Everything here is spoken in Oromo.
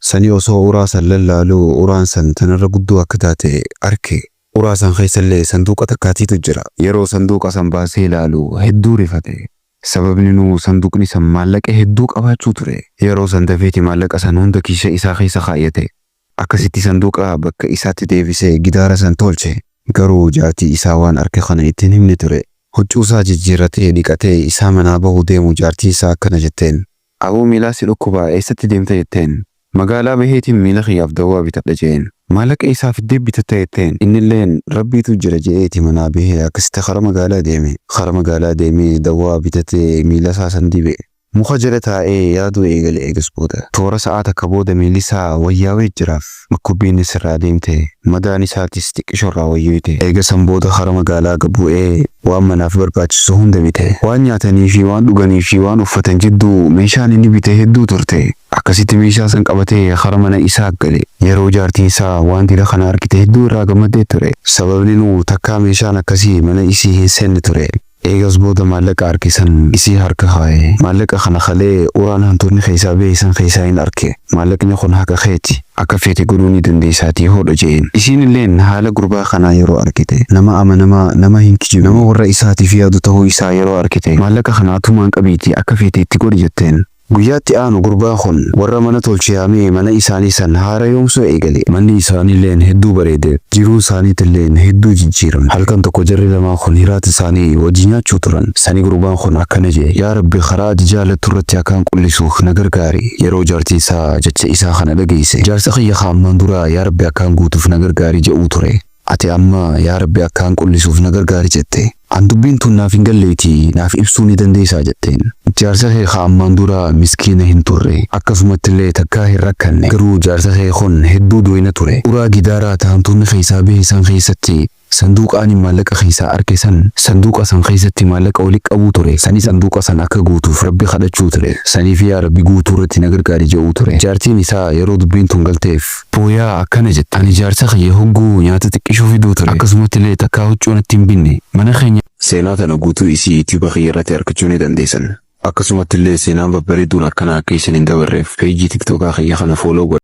Sani osoo uraa san lallaaluu uraan san tanarra guddoo akka taate arke. Uraa san keessallee sanduuqa takkaatiitu jira. Yeroo sanduuqa san baasee ilaalu hedduu rifate. Sababni nuu sanduuqni san maallaqa hedduu qabaachuu ture. Yeroo san dafeeti maallaqa san hunda kiisha isaa keessa kaayyate. Akkasitti sanduuqa bakka isaatti deebisee gidaara san tolche. Garuu jaartii isaa waan arke kana itti hin himne ture. Huccuu isaa jijjiirratee dhiqatee isaa manaa bahuu deemu jaartii isaa akkana jetteen. Aboo, miilaa si dhukkubaa, eessatti deemta jetteen. Magaalaa baheetiin miila kiyyaaf dawwaa bitadha jeen. Maallaqa isaa fiddee bitatta jetteen. Innilleen Rabbiitu jira je'eeti manaa bahee akkasitti kara magaalaa deeme. Kara magaalaa deemee dawwaa bitatee miila isaa san dibe. Muka jala taa'ee yaaduu eegale eegas booda. Toora sa'aa takka booda miilli isaa wayyaawee jiraaf. Dhukkubbiinis irraa deemte. Madaan isaatis xiqqisho irraa wayyoyte. Eega san booda kara magaalaa gad bu'ee waan manaaf barbaachisu hunda bite. Waan nyaatanii fi waan dhuganii fi waan uffatan jidduu meeshaan inni bite hedduu turte. Akkasitti meeshaa san qabatee kara mana isaa gale. Yeroo jaartiin isaa waan dila kana argite hedduu irraa gammaddee ture. Sababninuu takkaa meeshaan akkasii mana isii hin seenne ture. Eegas booda maallaqa arke san isii harka kaaye. Maallaqa kana kalee uraan hantuutni keessaa bahe san keessaayin arke. Maallaqni kun haqa keeti. Akka feete godhuu ni dandeessaatii hodha je'een. Isiinilleen haala gurbaa kanaa yeroo argite, nama amanamaa, nama hin kijibne, nama warra isaatiif yaadu tahuu isaa yeroo arkite, maallaqa kana atumaan qabiitii akka feete itti godhi jetteen. Guyyaa itti aanu gurbaan kun warra mana tolche yaamee mana isaanii san haarayoomsuu eegale. Manni isaaniilleen hedduu bareede. Jiruun isaaniitilleen hedduu jijjiiramte. Halkan tokko jarri lamaan kun hiraata isaanii wajji nyaachuu turan. Sani gurbaan kun akkana je'e, Yaa Rabbi, karaa ati jaalattu irratti akkaan qullisuuf na gargaari. Yeroo jaartiin isaa jecha isaa kana dhageeyse, Jaarsa kiyya ka ammaan duraa Yaa Rabbi akkaan guutuuf na gargaari je'uu ture. Ati amma Yaa Rabbi akkaan qullisuuf na gargaari jette. An dubbiin tun naaf hin galleetii naaf ibsuu ni dandeessaa jetteen. Jaarsa kee ka ammaan duraa miskiina hin turre. Akkasumattillee takkaa hin rakkanne. Garuu jaarsa kee kun hedduu doyna ture. Uraa gidaaraa ta hantuunni keessaa bahe san keessatti sanduuqa ani maallaqa keessaa arke san sanduuqa san keessatti maallaqa wali qabuu ture. Sani sanduuqa san akka guutuuf Rabbi kadhachuu ture. Saniifi Yaa Rabbi guutuu irratti na gargaari je'uu ture. Jaartiin isaa yeroo dubbiin tun galteef. Booyaa akkana jette, Ani jaarsa kiyya hogguu nyaata xiqqishoo fiduu ture. Akkasumattillee takkaa huccuu natti hin binne. Mana keenya. Seenaa tana guutuu isii YouTube kiyya irratti arkachuu ni dandeessan. Akkasumattillee seenaan babbareedduun akkanaa akka isin hin dabarreef page TikTokaa kiyya kana follow godhaa.